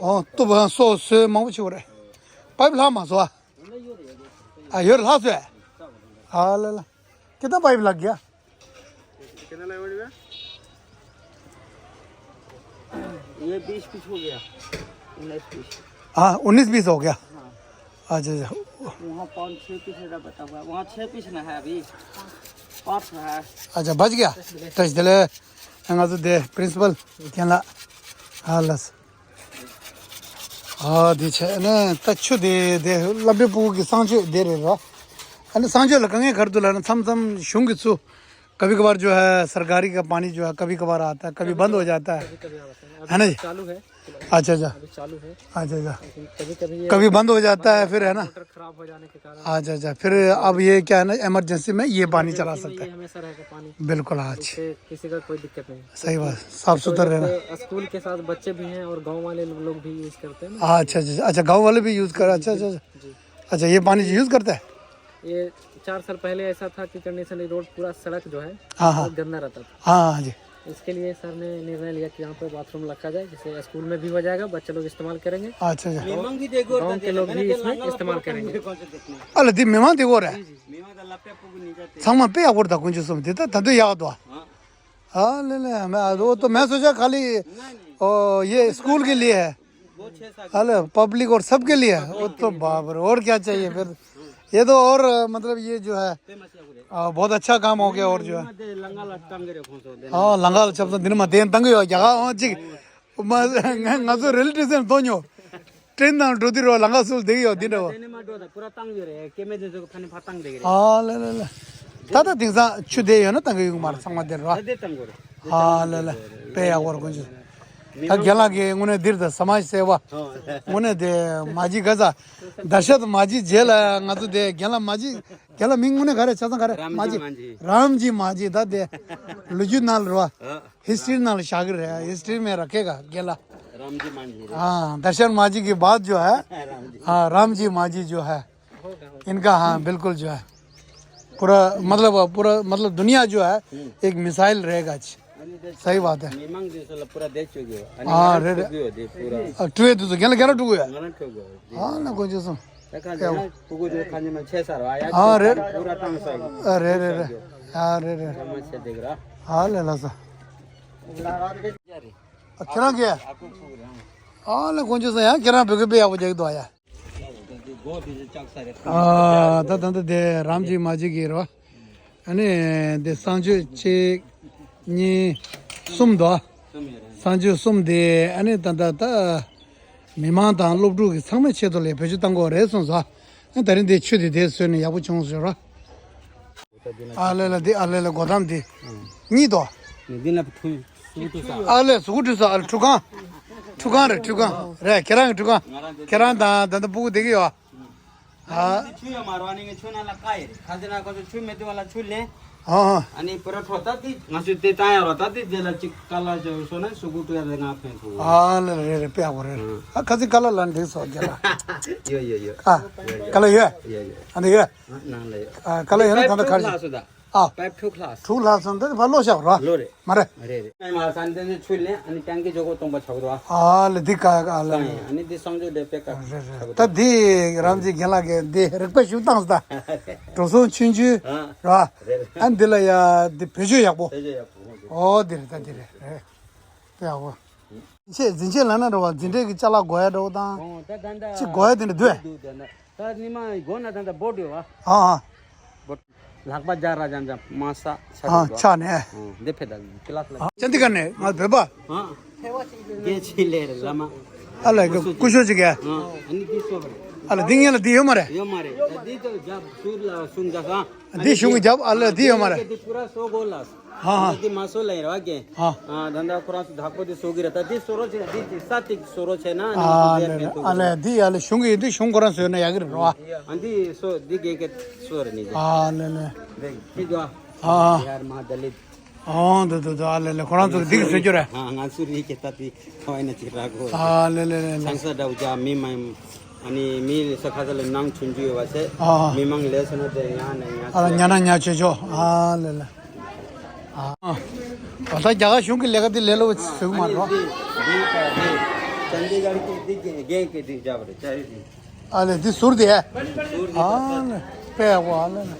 ཨོ་ཏུ་བ་སོ་སོའི་མང་པོ་ཞུ་གི་རེད། པའིབ་ལྷག་མ་སོང་ཨ། ཨ་ཡོད་རེད་ལྷག་སོང་ཨ། ཨ་ལ་ལ། कितना पाइप लग गया? कितना लगवा दिया? ये बीस पीस हो गया। उन्नीस पीस। हाँ उन्नीस पीस हो गया। हाँ। अच्छा अच्छा। वहाँ पाँच छः पीस है बता हुआ, वहाँ छः पीस ना है अभी, पाँच है। अच्छा बच गया। टेस्ट दिले। ང་ཚོ་དེ་པི་རིན་སི་པལ་རྒན་ལགས། ཨ་ལགས། ཨ་དེ་བྱས་ནས་ད་ཆུ་དེ་དེ་སློབ་གྲྭའི་སྤུ་གུ་གི་གསང་སྤྱོད་དེ་རེད་ར། ཨ་ནི་གསང་སྤྱོད་ལ་དཀའ་ངལ་ག་རེ་འདུག་ལབ་ན་མཚམས་མཚམས་གཞུང་གིས་ཚུར། कभी कभार जो है सरकारी का पानी जो है कभी कभार आता है, कभी बंद हो जाता है। कभी कभी आता है। है ना जी? चालू है। अच्छा अच्छा। अभी चालू है। अच्छा अच्छा। लेकिन कभी कभी ये कभी बंद हो जाता है फिर, है ना? मोटर खराब हो जाने के कारण। अच्छा अच्छा। फिर अब ये क्या है ना, इमरजेंसी में ये पानी चला सकता है। हमेशा रहेगा पानी। बिल्कुल हाँ जी। इससे किसी का कोई दिक्कत नहीं। सही बात। साफ सुथरा रहना। स्कूल के साथ बच्चे भी हैं और गांव वाले लोग भी यूज़ करते हैं ना। अच्छा अच्छा अच्छा। गांव वाले भी यूज़ कर। अच्छा अच्छा। जी। अच्छा ये पानी यूज़ करता है। ये चार साल पहले ऐसा था कि कंडीशन, रोड पूरा सड़क जो है हाँ हाँ। बहुत गंदा रहता था। हाँ हाँ जी। इसके लिए सर ने निर्णय लिया कि यहाँ पे बाथरूम रखा जाए, जिससे स्कूल में भी हो जाएगा, बच्चे लोग इस्तेमाल करेंगे। अच्छा अच्छा। गाँव के लोग भी इसमें इस्तेमाल करेंगे। अल दी मेहमान देखो रहा है। संगमा पे अवर था कुंजो सुम देता तदो याद हुआ। हाँ ले ले मैं वो तो मैं सोचा खाली। ओ ये स्कूल के लिए है। अरे पब्लिक और सबके लिए है वो तो बाप रे, और क्या चाहिए फिर। ये तो और मतलब ये जो है बहुत अच्छा काम हो गया। और जो है हाँ लंगा चप दिन में देन तंग हो जगह। ང་ཚོ་རི་ལི་ཊིབ་སེམས་དོ་ཉོ། ཊེན་ནང་འགྲོ་དུས་རོ་ལམ་ཁ་སུ་བསྡད་ཡོད་འདི་འདྲ་བོ། ཊེན་ནི་མ་འགྲོ་ད་པུ་ར་བཏང་ཡོད་རེད། སྐྱེ་དམན་དེ་ཚོ་གི་ཕ་ནི་ཕ་བཏང་བསྡད་ཀྱི་རེད། ཨ་ལེ་ལེ་ལེ། ད་ལྟ་དེང་སང་ཆུ་དེ་ཡོད་ན་བཏང་གི་ཡོང་མ་རེད། ཚང་མ་དེ་རོ། ད་དེ་བཏང་དགོས་རེད། ཨ་ལེ་ལེ། དཔེ་ཡག་པོ་རེད་དཀོན་མཆོག་ད་རྒན་ལགས་ཀྱིས་དངོས་གནས་འདིར་ད་ས་མ་ཤེས་པ། དངོས་གནས་དེ་མ་གཅིག་ག་ས། ད་ཤ་དང་མ་གཅིག་རྗེས་ལ་ང་ཚོ་དེ་རྒན་ལགས་མ་གཅིག་རྒན་ལགས་མིང་དངོས་གནས་ག་རེ་ཆ་ཚང་ག་རེ། རམ་མ་གཅིག་གཅིག་མ་གཅིག་རམ་གཅིག་མ་གཅིག་ད་དེ་ལོ་རྒྱུས་ནང་ལ་རོ། ཨ། ཧིས་ཊོ་རི་ནང་ལ་བཞག་གི་རེད། ཧིས་ཊོ་རི་མེད་ར་ཁེ་ག་རྒན་ལགས། རམ་གཅིག་མ་གཅིག་རེད། ཨ། ད་ཤ་མ་གཅིག་གི་བཱད་ཇོ་ཧ། རམ་གཅིག་ཨ། རམ་གཅིག་མ་གཅིག་ཇོ་ཧ། इनका हाँ बिल्कुल जो है पूरा मतलब पूरा मतलब दुनिया जो है एक मिसाइल रहेगा। सही बात है। མི་མང་དེ་ཚོ་ལ་པུ་ར་བསྡད་བཅུག་གི་ཡོད། ཨ་ནི་ཨ་ང་རང་རེད་རེད། ཐུག་གི་ཡོད་དེ་པུ་ར། ཨ་ཊུ་ཨེ་དེ་ཚོ་རྒན་ལགས་རྒན་ལགས་ཐུག་གི་ཡོད། ང་རང་ཐུག་གི་ཡོད་དེ། ཨ་ན་དཀོན་མཆོག་གསུམ། ད་ག་ཚོད་ན་ཕྲུ་གུ་ཚོ་ཁ་ཉིན་མ་ཆེ་ས་ར་ཡ། ཨ་རེད། པུ་ར་བཏང་ས་གི། ཨ་རེད་རེད་རེད། ཨ་རེད་རེད། ཨ་མ་ཆེ་དེ་གི་ར། ཨ་ལེ་ལ་ས། ཨ་ཁྱེད་རང་གི། ཨ་ལེ་དཀོན་མཆོག་གསུམ་ཡང་ཁྱེད་རང་བོད་སྐད་དཔེ་ཡག་པོ་རྒྱག་གི་འདུག་ཨ་ཡ། ཨ་ད་ད་ད་དེ་རམ་གཅིག་མ་གཅིག་གི་རོ། ཨ་ནི་དེ་གསང་སྤྱོད་གཅིག་གཉིས་གསུམ་དོ། གསང་སྤྱོད་གསུམ་དེ་ཨ་ནི་ད་ད་ད་མི་མང་དང་སློབ་ཕྲུག་གི་ཚང་མའི་ཆེད་དུ་ལས་བེད་སྤྱོད་བཏང་དགོས་རེད་གསུངས་སོ། ཨ་ད་རིང་དེ་ཆུ་དེ་དེ་བཟོས་ནས་ཡག་པོ་བྱུང་ཟེར་རོ། ཨ་ལེ་ལེ་འདི་ཨ་ལེ་ལེ་སྒོ་ཐམ་འདི་གཉིས་དོ། འདི་ལ་ཐུ་སུ་ཐུ་ས། ཨ་ལེ་སུ་གུ་ཐུ་ས། ཨ་ལེ་ཁྲུ་ཁང་། ཁྲུ་ཁང་རེད། ཁྲུ་ཁང་རེད། ཁྱེད་རང་གི་ཁྲུ་ཁང་། ཁྱེད་རང་དང་ད་ལྟ་སྤུ་གུ་བསྡད་ཀྱི་ཡོད། ཨ། ཆུ་ཡོད་མ་རོ། ཨ་ནི་ངས་ཆུ་ནང་ལ་བཀག་ཡོད་རེད། ཁ་ཟས་ན་ཁོ་ཚོ་ཆུ་མེད་དུས་བ་ལ་ཆུ་ལེན། ཨ་ཨ། ཨ་ནི་པུ་ར་འཕྲོ་ད་འདི་ང་ཚོས་དེ་བཏང་ཡ་རོ། ད་འདི་རྗེས་ལ་ཅིག་ཀ་ལ་བྱོས་སོང་ན་སུ་གུ་ཐུ་ཡ་རེ་ང་ཕན་ཐོགས། ཨ་ལེ་རེད་རེད། དཔེ་ཡག་པོ་རེད། ཨ་ཁ་ཟས་ཀ་ལ་ལ་འགྲིག་སོང་རྒན་ལགས། ཡོད་ཡོད་ཡོད། ཨ་ཀ་ལ་ཡོད། ཡོད་ཡོད། ཨ་འདི་ཡོད། ནང་ལ་ཡོད། ཨ་ཀ་ལ་ཡོད་ན་ད་ལྟ་ག་རེ་བྱེད། ཨ། པའིབ་དྲུག་ལྷག་སོང་། དྲུག་ལྷག་སོང་། འདི་ཕར་ལོག་བཞག་རོ། ལོ་རེད། མ་རེད། རེད་རེད། ཨ་མ་ས་འདི་ཚོ་ཆུ་ལེན། ཨ་ནི་ཊེང་ཀི་ཇོ་ཀོ་སྟོང་པ་ཆགས་འདུག་ཨ། ཨ་ལེ་འདི་ག་ག་ལ་ཡིན། ཨ་ནི་འདི་གསང་སྤྱོད་དེ་དཔེ་དཀའ་རེད་རེད། ཆགས་འདུག་ད་འདི་རམ་གཅིག་རྒན་ལགས་ཀྱིས་འདི་རིག་པ་ཞིག་བཏང་སོང་ད། འགྲོ་སོང་ཆུང་ཆུང་ཨ་རོ། རེད་རེད། ཨ་འདི་ལ་ཡ་འདི་བེད་སྤྱོད་ཡག་པོ། བེད་སྤྱོད་ཡག་པོ་ཧོ་འདི། ཨོ་འདི་རེད། ད་འདི་རེད། རེད། དཔེ་ཡག་པོ། འཛིན་ཆས་འཛིན་ཆས་ལབ་ན་འདྲ་བ། འཛིན་གྲྭའི་གི་ཅ་ལག་དགོས་ཡ་འདྲ་བོ་དང་། ཨོ་ད་ད་ད་ཅིག་དགོས་ཡ་དེ་འདྲ་འདུག་ཨེ། འདུག་ད་ད་ད་ཉི་མ་དགོས་ན་ད་ད་བོ་འདྲ་བ། ཨ་ཨ། བོ། ལག་པ་རྒྱག་ར་ཅང་ཅང་མ་ས་ཆ་ཨ་རེད་བ། ཆ་ནས། ཨོ་འདི་ཕེ་ད་ཀི་ལ་ལ། ཨ་ཅན་འདི་ག་ནས་ང་བོད་པ། ཨ། རྒན་ཆི་ལེ་རེད་བླ་མ། ཨ་ལ་སྐུ་ཞོགས་ཅིག་གས། ཨ་ཨ་ནི་འདི་སོ་རེད། ཨ་ལ་འདི་ངེད་ལ་འདི་ཡོད་མ་རེད། ཡོད་མ་རེད། ད་འདི་ད་རྒྱབ་ཟུར་ལ་གསུང་རྒྱག་ཨ། འདི་གཞུང་གི་རྒྱབ། ཨ་ལ་འདི་ཡོད་མ་རེད། འདི་པུ་ར་སོ་གོ་ལ། ཧ་ཧ། འདི་མ་སོ་ལ་ཡིན་ར་གན། ཧ། ཨ་ད་ད་ཁོ་རང་ཚོ་བདག་པོ་འདི་སོ་གི་རེད། ད་འདི་སོ་རོ་ཆེ་འདི་ཅི་ས་ཏིག་སོ་རོ་ཆེ་ན་ཨ་ལེ་ལེ། ཨ་ལེ་འདི་ཡ་ལེ་གཞུང་གི་འདི་གཞུང་ཁོ་རང་སོ་ན་ཡག་གི་རེད་རོ། ཨ་འདི་སོ་འདི་གན་གི་སོ་རེད་ནི། ཨ་ལེ་ལེ། འདི་ཁྱི་དོ། ཨ། ཡར་མ་ད་ལེ། ཨོ་འདི་འདི་འདི། ཨ་ལེ་ལེ་ཁོ་རང་ཚོ་འདི་གི་སོ་རྒྱུ་རེད། ཨ་ང་ཚོ་རིག་གི་ད་འདི་ཁ་བའི་ན་ཅི་ར་གོ། ཨ་ལེ་ལེ་ལེ་ལེ། ཚང་ས་འདྲ་བོ་ཅག་མི་མ་ཡིན། ཨ་ནི་མི་ལ་ས་ཁ་ས་ལ་ནང་ཆུང་ཆུང་ཡོད་པ་ཚེ། ཨ་ཨ། མི་མང་ལས་སོ་ན་དེ་ཉ་ན་ཉ་ཨ་ལ་ཉ་ན་ཉ་ཆེ་ཆོ། ཨ་ལེ་ལེ། ཨ་ཨ། ད་རྒྱ་གར་གཞུང་གི་ལས་ཀ་དེ་ལས་སླ་བོ་ཞིག་མ་རེད། ཨ་ནི་འདི་འདི་ད་འདི་ཅན་དི་གར་གི་འདི་རྒན་གི་འདི་རྒྱབ་རེད་ཅ་ཡི་འདི། ཨ་ལེ་འདི་ཟུར་དེ། ཟུར་འདི་ཨ་ད་ལེ་དཔེ་ཡག་པོ། ཨ་ལེ་ལེ།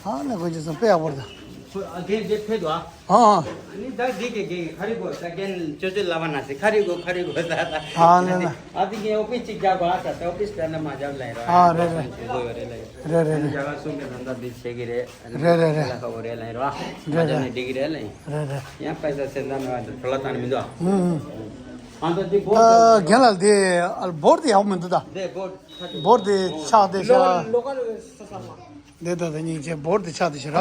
ཨ་ནི་དཀོན་མཆོག་གསུམ། དཔེ་ཡག་པོ་རེད་ད། ཨ་རྒན་དེ་ཕེབས་འདུག་ཨ། ཨ་ཨ། ཨ་ནི་ད་འདི་གི་རྒན་ག་རེ་དགོས། ད་རྒན་ཅོ་ཅོ་ལབ་པ་ན་སི་ག་རེ་དགོས་ག་རེ་དགོས་ད་ད། ཨ་ལེ་ལེ། ཨ་འདི་གི་ཨོ་ཕིས་ཅིག་རྒྱག་དགོས་ཨ་ད། ད་ཨོ་ཕིས་ད་ན་མ་རྒྱབ་ལ་ཡིན་ར། ཨ་རེད་རེད། ཞུ་དགོས་ཡོད་རེད་ལ་ཡིན། རེད་རེད་རེད། རྒྱ་གར་སོང་གི་ད་ད་འདི་བྱེད་གི་རེད། རེད་རེད་རེད། ལ་ཁ་བོ་རེད་ལ་ཡིན་ར། མ་རེད་རྒྱབ་རེད། ནི་འགྲིག་གི་རེད་ལ་ཡིན། རེད་རེད། ཡང་པེ་ས་སེ་ད་ན་ད་ཕོ་ལ་ད་ན་མི་འདུག་ཨ། ཨུ་ཨུ། ཨ་ད་འདི་བོ། ཨ་རྒན་ལགས་འདི་ཨ་བོར་དེ་ཡག་པོ་མི་འདུག་ད། འདི་བོ། བོར་དེ་ཆག་དེ་ཤ། ལོ་ལོ་ཀ་ལ་ས་ས་མ། འདི་ད་ད་སྙིང་རྗེ། བོར་དེ་ཆག་དེ་ཤི་ར།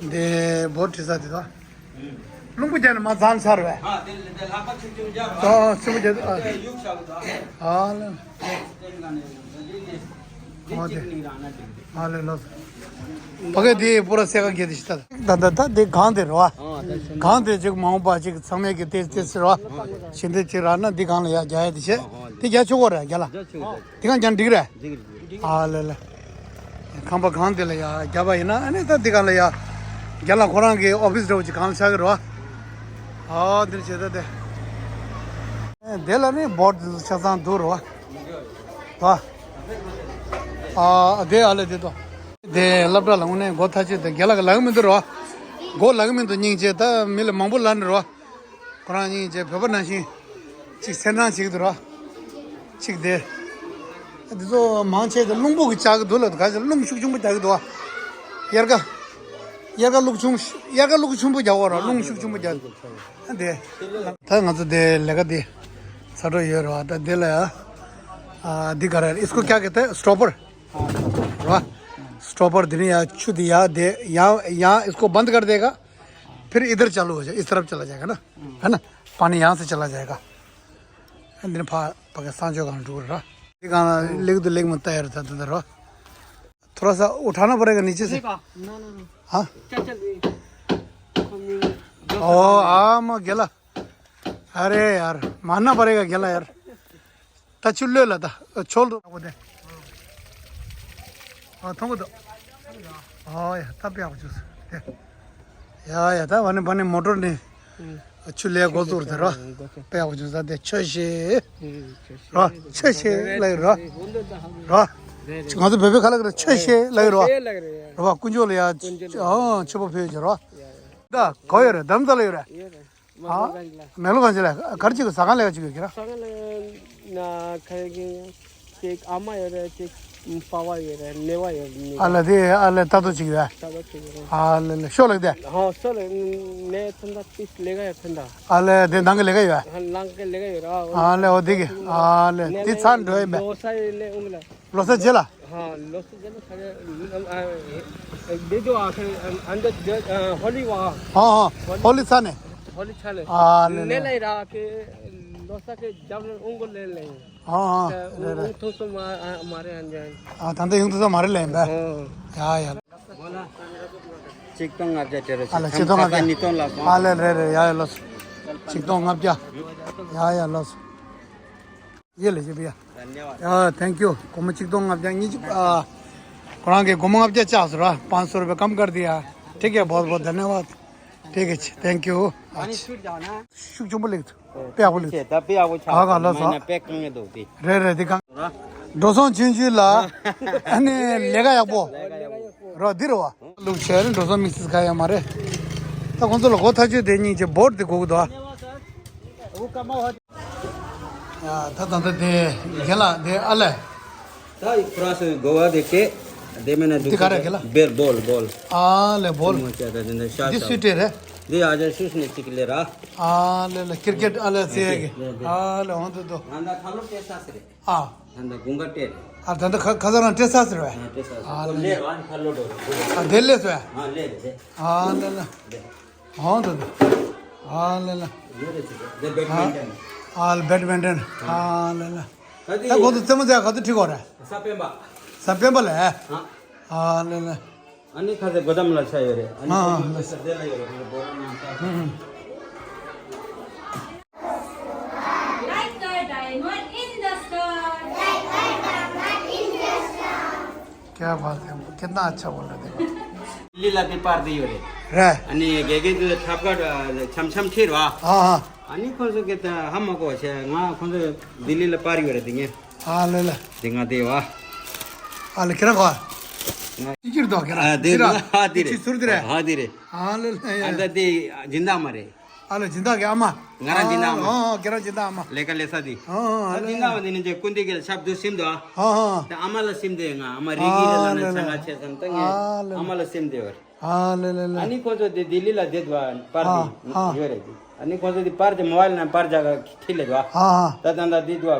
འདི་བོར་དེ་ས་དེ་ད། རླུང་བུ་རྒྱག་ནས་མ་ཚང་ཚར་བས། ཨ་དེ་ལ་དེ་ལག་པ་ཆུང་ཆུང་རྒྱག་ར། ཨ་ཆུང་བུ་རྒྱག་ཨ། དེ་གཡུག་བྱ་དགོས་ད། ཨ་ལ། དེ་དེ་ནང་ནས་དེ་དེ་དེ་ཨ་དེ་གཅིག་ནི་རང་ན་དེ། ཨ་ལེ་ལོ། ཕ་གི་དེ་པུ་ར་སེ་ག་གེ་དེ་ཤི་ད། ད་ད་ད་དེ་གང་དེ་རེད་བ། ཨ་ད་ཤི་ན། གང་དེ་ཅིག་མ་འོངས་པ་ཅིག་ཚང་མས་ཀྱི་དེ་དེ་ཟེར་བ། ཨ་ད་ཤི་ན། ཞིང་དེ་ཅིག་རག་ན་འདི་གང་ལ་ཡ་རྒྱག་ཡ་དེ་བྱེད། ཨ་ཨ་དེ་རྒྱག་ཆོག་གོ་རེད་རྒྱ་ལ། རྒྱག་ཆོག་གོ། དེ་གང་རྒྱག་འགྲིག་རེད། འགྲིག་རེད། ཨ་ལེ་ལེ། ཁང་པ་གང་དེ་ལ་ཡ་རྒྱབ་པ་ཡིན་ན་ཨ་ནི་ད་འདི་གང་ལ་ཡ། རྒྱ་ལ་ཁོ་རང་གི་ཨོ་ཕིས་འདྲ་བོ་ཅིག་གང་ལ་ཆགས་ཀྱི་རེད་བ། ཨ་འདིར་བྱེད་ད་དེ། དེ་ལ་ནི་བོར་དེ་ཚོ་ཆ་ཚང་འདུག་རེད་བ། བ། ཨ་དེ་ཨ་ལེ་དེ་དོ། དེ་སློབ་གྲྭ་ལ་དངོས་གནས་མགོ་ཐག་ཆོད་དེ་རྒན་ལགས་ཀྱིས་ལབ་ཀྱི་མི་འདུག་རེད་བ། མགོ་ལབ་ཀྱི་མི་འདུག་སྙིང་རྗེ། ད་མི་ལ་མང་པོ་ལབ་ནི་རེད་བ། ཁོ་རང་སྙིང་རྗེ། བོད་པ་ནང་བཞིན་ཅིག་སེམས་ནང་བྱེད་ཀྱི་འདུག་ར། ཅིག་དེ། འདི་ཚོ་མང་ཆེ་དེ་རླུང་བུ་གི་རྒྱག་གི་འདུག་ལ། ག་ཚོད་རླུང་ཤུགས་ཆེན་པོ་རྒྱག་གི་འདུག་ཨ། དབྱར་ཁ། དབྱར་ཁ་རླུང་ཆུང་། དབྱར་ཁ་རླུང་ཆེན་པོ་རྒྱག་གོ་ར། རླུང་ཤུགས་ཆེན་པོ་རྒྱག་གི་འདུག་ཨ། དེ། ད་ང་ཚོ་དེ་ལས་ཀ་དེ། ཚ་དྲོད་ཡོད་རེད་བ། ད་འདི་ལ་ཡ། ཨ། འདི་ག་རེ་རེད། इसको क्या कहते हैं? स्टॉपर। हाँ। रहा। स्टॉपर देने या छू दिया दे। यहाँ, यहाँ इसको बंद कर देगा, फिर इधर चालू हो जाए, इस तरफ चला जाएगा ना, है ना? पानी यहाँ से चला जाएगा। दिन पा पाकिस्तान जो गांव दूर रहा। ये गाना लिख दो, लिख मत तैयार था, था, था, रहा। थोड़ा सा उठाना पड़ेगा नीचे से। देखा? ना, ना, ना। हाँ? चल, चल, ये। ओ, आ, मैं गेला। अरे यार, मानना पड़ेगा गेला यार। ད་ཆུ་ལོས་ལ་ད་ཆོལ་འགྲོ་བ་དེ། ཨ། མཐོང་གི་འདུག་ཨ་ཡ། ད་དཔེ་ཡག་པོ་བྱུང་སོང་དེ། ཡ་ཡ། ད་བ་ནི་བ་ནི་མོ་ཊར་ནི་ཆུ་ལས་འགོ་བཙུགས་དེ་རོ། དཔེ་ཡག་པོ་བྱུང་སོང་དེ། ཆོས་བཤད་རོ། ཆོས་བཤད་ལ་ཡོད་རོ། རོ། ང་ཚོ་བོད་པའི་ཁ་ལག་རེད། ཆོས་བཤད་ལ་ཡོད་རོ། རོ། དཀོན་མཆོག་ལ་ཡ། ཨ། མཆོད་པ་ཕུལ་གྱི་རོ། ད་ག་པར་ཡོད་རེད། དྷ་རམ་ས་ལ་ཡོད་རེད། ཡོད་རེད། མེག་ལོར་གངས་ཅན་ལ། མེག་ལོར་གངས་ཅན་ལ་ག་རེ་བྱེད་ཀྱི། ཟ་ཁང་ལས་ཀ་བྱེད་ཀྱི་ཡོད་ཀྱི་ར། ཟ་ཁང་ལ་ན་ག་རེ་གི། ཅིག་ཨ་མ་ཡོད་རེད། ཅིག་པ་ཕ་ཡོད་རེད། ནེ་བ་ཡོད་རེད། ཨ་ལ་དེ། ཨ་ལ་ལྟ་རྟོག་བྱེད་ཀྱི་ཡོད། ལྟ་རྟོག་བྱེད་ཀྱི་རེད། ཨ་ལ་ལ། ཤོ་ལགས་དེ། ཧོ། ཤོ་ལགས་ནས་ཕན་ཐོགས་ཏིས་ལས་ཀ་ཡོད་ཕན་ཐོགས། ཨ་ལ་དེ་ནང་གི་ལས་ཀ་ཡོད། ནང་གི་ལས་ཀ་ཡོད་ར། ཨ་ལ་འོ་དེ་གི། ཨ་ལ་དེ་ཚར་འགྲོ་ཡི་མེད། ལོ་ས་ཡི་ལས་འོང་ལ། ལོ་གསར་རྗེས་ལ། ཧ། ལོ་གསར་རྗེས་ལ་ཁ་རེ། ཨ། ཨ། འདི་ཚོ་ཨ་ཁ་རེ། ཨ། འདི་འདི། ཨ། ཧོ་ལི་བ། ཧ་ཧ། ཧོ་ལི་ཚར་ནས། ཧོ་ལི་ཚར་ནས། ཨ་ལེ་ནས་ལེ། ལ་ཡི་ར་ཁེ། ལོ་གསར་ཁེ་རྒྱབ་ལ་འོང་གོ་ལེ་ལེ། ཧ་ཧ། ཨ། རེད་རེད། འོང་ཐུབ་སོ་མ། ཨ། མ་རེད། ཨ། འཇན། ཨ། ད་ལྟ་ཡོང་ཐུབ་སོ་མ་རེད་ལེ་བས། ཨོ། ཡ་ཡ། གཅིག་སྟོང་ལྔ་བརྒྱ་སྤྲད་རོགས། ཨ་ལེ། གཅིག་སྟོང་ལྔ་བརྒྱ། ཁ་ས་ཉིས་སྟོང་ལ་སོང་། ཨ་ལེ། རེད་རེད། ཡ་ཡ། ལོས། གཅིག་སྟོང་ལྔ་བརྒྱ། ཡ་ཡ། ལོས། ཡེ་ལེ་ཞེ་བི་ཡ། धन्यवाद। ཡ། thank you། སྒོར་མོ་གཅིག་སྟོང་ལྔ་བརྒྱ། ཉིས་བརྒྱ། ཨ། ཁོ་རང་གིས་སྒོར་མོ་ལྔ་བརྒྱ་བཅག་སོང་ར། पाँच सौ रुपये कम कर दिया। ठीक है, बहुत बहुत धन्यवाद। ठीक है जी, thank you। पानी छूट जाओ ना। ཤུགས་ཆེན་པོ་སླེབས་འདུག་དཔེ་ཡག་པོ་སླེབས་འདུག་ད་དཔེ་ཡག་པོ་ཆགས། ག་ག་ལ་ས། དཔེ་གང་ངེ་འདུག་དེ། རེད་རེད། དེ་གང་། འགྲོ་སོང་ཆུང་ཆུང་ལ། ཨ་ནི་ལས་ཀ་ཡག་པོ། ལས་ཀ་ཡག་པོ། རོ། འདི་རེད་བ། ལུག་ཆེ་རེད། འགྲོ་སོང་དམིགས་བསལ་ག་ཡང་མ་རེད། ད་ཁོང་ཚོ་ལ་སྒོ་ཐག་ཆོད་དེ་སྙིང་རྗེ་བོར་དེ་དགོས་ཀྱི་འདུག་ཨ། ཡ། ད་ད་ད་དེ་རྒན་ལགས་དེ། ཨ་ལས། ད་ཁོ་རང་ཚོའི་གོ་བ་དེ་སྐད། དེ་མིན་ན་འདི་ག་རེ་རྒན་ལགས། བེར། བོལ། བོལ། ཨ་ལས། བོལ། མོ་ཅག་ད་དེ་འདྲ་ཤ་འདི་སུའི་སྤྲད་རེད། འདི་ཨ་ཅག་སུས་ནས་ཅིག་ལས་ར། ཨ་ལས་ལས། ཀིར་ཀེཊ། ཨ་ལས། ཟེར་གི། ལས་ལས། ཨ་ལས། འོང་དུ་དུ། ང་ད་ཁ་ལོ་སྤྲད་ས་ཟེར་རེད། ཨ། ད་ད་དགུན་ཁ་སྤྲད་རེད། ཨ། ད་ད་ཁ་ཁ་ས་རང་སྤྲད་ས་ཟེར་བས། ཨ། སྤྲད་ས་ཟེར། ཨ་ལས། ལས་ར་ཁ་ལོ་འགྲོ་རེད། ཨ། དེ་ལས་སོ་ཡ། ཨ་ལས་ལས། ཨ་ལས་ལས། ལས། ཨང་དུ། ཨ་ལ་ལ། ཡོད་རེད་ཅིག་དེ་བེད་མིན་ཊོན། ཨ་ལ། བེད་མིན་ཊོན། ཨ་ལ་ལ། ད་དེ། ད་ཁོང་ཚོ་རྩེད་མོ་རྩེ་ག་ཚོད་ཁྲིད་གོ་རེད། གཟའ་སྤེན་པ། གཟའ་སྤེན་པ་ལ། ཨ། ཨ་ལ་ལ། ཨ་ནི་ཁ་ཚེ་སྒོ་འགྲམ་ལ་ཆ་ཡོད་རེད། ཨ་ནི། ཨ་ཁོང་ཚོ་ཨ་ལ། དེ་ལ་ཡོད་རེད། ཁོང་ཚོ་སྒོ་ར་ནང་ལྟ། ཧུམ་ཧུམ། Like a diamond in the sky. क्या बात है, कितना अच्छा बोल रहे थे। दिल्ली ला भी पार दी हो रे। रे। अनि गेगे जो छापका छम छम ठेर वा। हाँ, हाँ। अनि खोंसो के त हम को छे, वहाँ खोंसो दिल्ली ला पार हो रे दिंगे। हाँ, ले ले। दिंगा दे वा। हाँ, ले, किरा खा? हाँ। टिकट दो, किरा? हाँ, दे। किरा? हाँ, दे रे। टिकट सुर दे रे। हाँ, दे रे। हाँ, ले ले। अंदर दे, जिंदा मरे। ཨ་ལེ། སྦྱིན་བདག་གི་ཨ་མ། ང་རང་སྦྱིན་བདག་ཨ་མ། ཨ། ཨ། ཁྱེད་རང་སྦྱིན་བདག་ཨ་མ། ལས་ཀ་ལས་ས་དེ། ཨ། ཨ། ད་ཨ་ལེ། སྦྱིན་བདག་དེ་ནི་ཅེ་ཀུན་དེ་གི་ལ་ཆབ་དུ་སིམ་དུ་ཨ། ཨ། ཨ། ད་ཨ་མ་ལ་སིམ་དེ། ང་ཨ་མ་རིག་གི་རེད་ལ་ན། ཨ་ལེ་ལེ། ཆང་ང་ཆེ་ཙམ་ད་ངས་ཨ་ལེ་ལེ། ཨ་མ་ལ་སིམ་དེ་བར། ཨ་ལེ་ལེ་ལེ། ཨ་ནི་ཁོ་ཚོ་དེ་ལྡི་ལི་ལ་བསྡད་དུ་ཨ། པར་དེ། ཨ། ཨ། ཡོད་རེད་དེ། ཨ་ནི་ཁོ་ཚོ་དེ་པར་དེ་མོ་བལ་ནང་པར་རྒྱག་ག་ཁྲིད་ལེ་དུ་ཨ། ཨ། ཨ། ད་ད་ད་དེ་དུ་ཨ།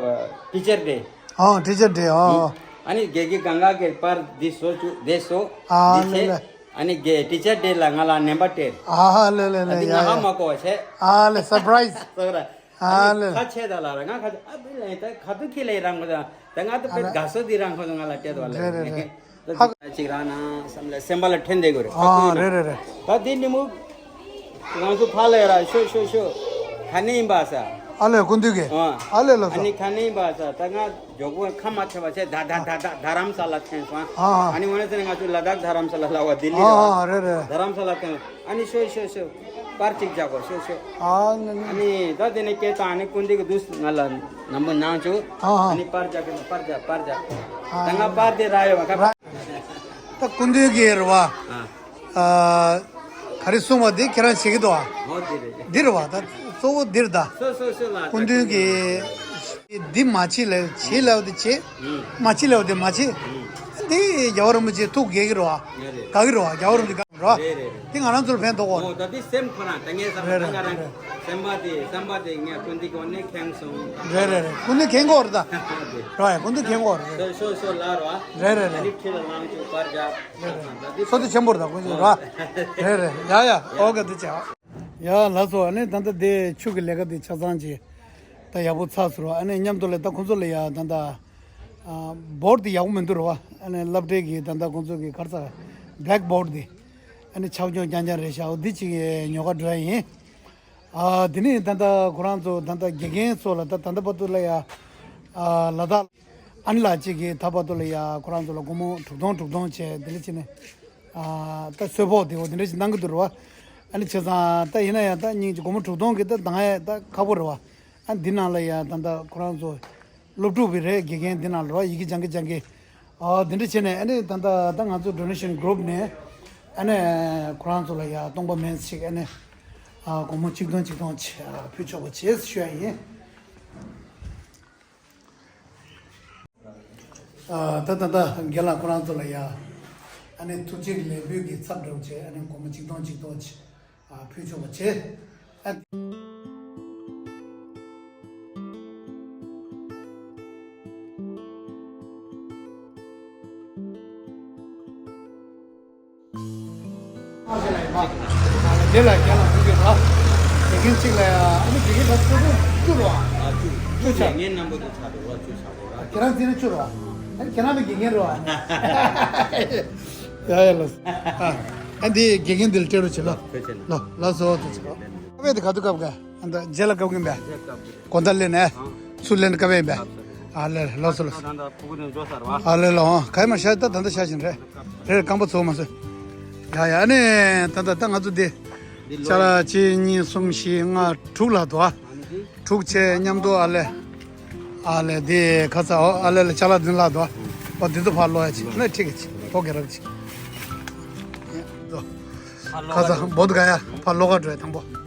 ཊི་ཅར་ཌེ། ཨ། ཊི་ཅར་ཌེ། ཨ། ཨ་ནི་དགེ་རྒན་གང་ག་གི་པར་དེ་བཟོ་བཅུག་དེ་བཟོ། ཨ་དེ་ལེ་ལེ། བྱས། ཨ་ནི་དགེ་ཊི་ཅར་ཌེ་ལ་ང་ལ་ནེམ་པ་སྤྲད། ཨ་ལེ་ལེ་ལེ། ཨ་ནི་ཡ་ང་ཧ་ཡ། མ་གོ་བ་བྱས། ཨ་ལེ། སར་པ་རའི་ཛི། སོ་ར། ཨ་ཨ་ནི་ལེ། ཁ་ཆེ་ད་ལ་ར། ང་ཁ་ཆེ་ཨ་བི་ལེ། ད་ཁ་ཐུག་ཁྱི་ལེ་རང་གོ་ད། ད་ང་ད་ཨ་པེ་ལེ། དགའ་སོ་དེ་རང་ཁོ་ང་ལ་སྤྲད་དོ་ལ། རེད་རེད་རེད། ད་ཧ། ཅིག་རང་ན་བསམ་ལ་སེམས་པ་ལ་ཐོན་བསྡད་དགོས་རེད། ཨ་ཁ་ཐུག་རེད་ན། རེད་རེད། ད་དེ་ནི་མུ། ང་ཚོ་ཕ་ལ་ཡ་ར་ཤོ་ཤོ་ཤོ། ག་ནས་ཡིན་པ་ས། ཨ་ལེ། ཀུན་འདུས་ཀྱི། ཨ། ཨ་ལེ་ལོ་ས། ཨ་ནི་ག་ནས་ཡིན་པ་ས། ད་ང་མགྱོགས་པོ་ཁ་མ་ཆེ་བ་ཆེ་ད་ད་ད་ད་རྡ་རམ་ས་ལ་ཐོན་སོང་། ཨ། ཨ་ནི་འོ་ན་ཟེར་ན་ང་ཚོ་ལ་དྭགས་རྡ་རམ་ས་ལ་ལ་བ་ལྡི་ལི་ར། ཨ། རེད་རེད། རྡ་རམ་ས་ལ་ཐོན། ཨ་ནི་ཤོ་ཤོ་ཤོ། པར་གཅིག་རྒྱག་གོ་ཤོ་ཤོ། ཨ་ནི་ནི། ཨ་ནི་ད་དེ་ནས་སྐད་བཏང་། ཨ་ནི་ཀུན་འདུས་ཀྱི་དུས་སུ་ང་ལ་ནམ་བུ་ནང་བྱུང་། ཨ། ཨ་ནི་པར་རྒྱག་གི་པར་རྒྱག་པར་རྒྱག་ཨ། ད་ང་པར་དེ་རག་ཡོད་པ་ཁ། ད་ཀུན་འདུས་ཀྱི་རེད་བ། ཨ། ཨ། ག་རེ་གསུངས་པ་དེ་ཁྱེད་རང་བྱེད་ཀྱི་འདུག་ཨ། ཨོ་དེ་རེད། འདི་རེད་བ། ད་གཙོ་བོ་འདིར་ད། སོ་སོ་སོ་ལ་ཀུན་འདུས་ཀྱི། འདི་མ་བྱེད་ལབ་བྱེད་ལབ་དེ་བྱེད། མ་བྱེད་ལབ་དེ་མ་བྱེད། འདི་རྒྱལ་བ་རིན་པོ་ཆེ་ཐུགས་དགྱེས་ཀྱི་རེད་བ། དགའ་གི་རེད་བ། རྒྱལ་བ་རིན་པོ་ཆེ་དགའ་རེད་བ། འདི་ང་རང་ཚོར་ཕན་ཐོགས་པ་རེད། ད་འདི་སེམས་ཁོ་རང་ད་ངས་བསམ་རེད་ད་ང་རང་རེད། སེམས་པ་དེ་བསམ་པ་དེ་ངས་ཀུན་འདི་གོ་ནས་ཁེངས་སོང་། རེད་རེད་རེད། ཀུན་འདི་ཁེངས་གོ་རེད་ད། རེད་བ། ཀུན་འདི་ཁེངས་གོ་རེད། ཤོ་ཤོ་ལ་རེད་བ། རེད་རེད་རེད། ཨ་ནི་ཁྲིད་ལ་ལངས་ཆུ་པར་རྒྱབ། ཚོ་དེ་ཆེན་པོ་རེད་ད་ཀུན་འདི་རེད་བ། རེད་རེད། ཡ་ཡ། ཨོ་ག་དེ་བྱ། ཡ་ལགས་སོ། ཨ་ནི་ད་ལྟ་དེ་ཆུ་གི་ལས་ཀ་དེ་ཆ་ཚང་ཅིག་ད་ཡག་པོ་ཚར་སོང་ར། ཨ་ནི་མཉམ་དུ་ལས་ད་ཁོང་ཚོ་ལ་ཡ་ད་ལྟ་ཨ་བོར་དེ་ཡག་པོ་མི་འདུག་ར་བ། ཨ་ནི་སློབ་གྲྭའི་གི་ད་ལྟ་ཁོང་ཚོ་གི་ག་རེ་ཟ་བྷེག་བོར་དེ་ཨ་ནི་ཆག་ཆོག་རྐྱང་རྐྱང་རེད་ཤག་འོ་འདི་ཅིག་ཉོ་ག་འགྲོ་ཡ་ཡིན། ཨ་དེ་ནས་ད་ལྟ་ཁོ་རང་ཚོ་ད་ལྟ་དགེ་རྒན་ཚོ་ལ་ད་ད་ལྟ་བར་དུ་ལ་ཡ་ཨ་ལ་དྭགས་ཨ་ནི་ལགས་གཅིག་གིས་ད་བར་དུ་ལ་ཡ་ཁོ་རང་ཚོ་ལ་སྒོར་མོ་དྲུག་སྟོང་དྲུག་སྟོང་བྱས་དེ་འདྲ་བྱས་ནས། ཨ་ད་གསོལ་ཕོགས་དེ་འོ་དེ་འདྲ་ཞིག་གནང་གི་འདུག་རེད་བ། ཨ་ནི་བྱས་ཙང་ད་ཡིན་ན་ཡང་ད་སྙིང་རྗེ་སྒོར་མོ་དྲུག་སྟོང་གི་ད་འདང་ཡ་ད་ཁག་པོ་རེད་བ། ཨ་འདི་ནང་ལ་ཡ་ད་ད་ཁོ་རང་ཚོ་སློབ་ཕྲུག་བི་རེད། དགེ་རྒན་འདི་ནང་ལ་རེད་བ། ཡི་གེ་སྦྱང་གི་སྦྱང་གི། ཨ་དེ་འདྲ་བྱས་ནས་ཨ་ནི་ད་ད་ད་ང་ཚོ་ཌོ་ནེ་ཤན་གུ་རུབ་ནས་ཨ་ནི་ཁོ་རང་ཚོ་ལ་ཡ་སྟོང་པ་མིན་ཞིག་ཨ་ནི་ཨ་སྒོར་མོ་གཅིག་སྟོང་གཅིག་སྟོང་ཕུལ་ཆོག་པ་བྱེད་ཞུ་ཡ་ཡིན། ཨ་ད་ད་ད་རྒན་ལགས་ཁོ་རང་ཚོ་ལ་ཡ་ཨ་ནི་ཐུགས་རྗེ་ལེགས་འབུལ་གྱི་ཚབ་འགྲོ་བྱས་ཨ་ནི་སྒོར་མོ་གཅིག་སྟོང་གཅིག་སྟོང་ཅིག་ཨ་ཕུལ་ཆོག་པ་བྱས། ཨ་དེ་ལ་རྒན་ལགས་ཐུག་གི་ར། དགེ་རྒན་གཅིག་ལ་ཡ་ཨ་ནི་དགེ་རྒན་ལ་བཅུ་དྲུག་བཅུ་རོ། ཨ་བཅུ་བཅུ་ཆགས། ངའི་རྣམ་པ་དེ་ཆགས་འགྲོ་བ་བཅུ་ཆགས་འགྲོ་ར། ཁྱེད་རང་འཛིན་ན་བཅུ་རོ། ཨ་ཁྱེད་རང་ནི་དགེ་རྒན་རོ། ཡ་ཡ་ལོ། ཨ་འདི་དགེ་རྒན་འདི་ལ་སྤྲད་རོགས་བྱེད་ལོ། ལོ་ལོ་སོ་དེ་བྱེད་ལོ། ཨ་བས་དེ་ག་དུས་སྐབས་ག་ཨ་ད་རྗེས་ལ་སྐབས་གིན་པས། གོ་ད་ལེན་ནས་ཚུར་ལེན་སྐབས་ཡིན་པས། ཨ་ལེ་ལོ་སོ་ལོ། ཨ་ལེ་ལོ་ག་ཡི་མ་ཤ་ད་ད་ད་ཤ་བཞིན་རེད། རེད་རྐང་པ་ཚོ་མ་སོ། ཡ་ཡ་ཨ་ནི་ད་ད་ད་ང་ཚོ་འདི་ཅ་ལག་གཅིག་གཉིས་གསུམ་བཞི་ལྔ་དྲུག་ལྷག་འདུག་ཨ། དྲུག་བྱས་མཉམ་དུ་ཨ་ལེ། ཨ་ལེ་འདི་ཁ་ཚ་ཨོ་ཨ་ལེ་ལེ་ཅ་ལག་འདི་ལྷག་འདུག་ཨ། འོ་འདི་ཚོ་ཕར་ལོག་ཡ་ཅིག་ནི་ཁྲིག་གི་ཅིག་ཐོག་གི་རབ་ཅིག་ཁ་ཚ་འབོ་འདུག་ག་ཡ་ཕར་ལོག་ག་འགྲོ་ཡ་དང་པོ།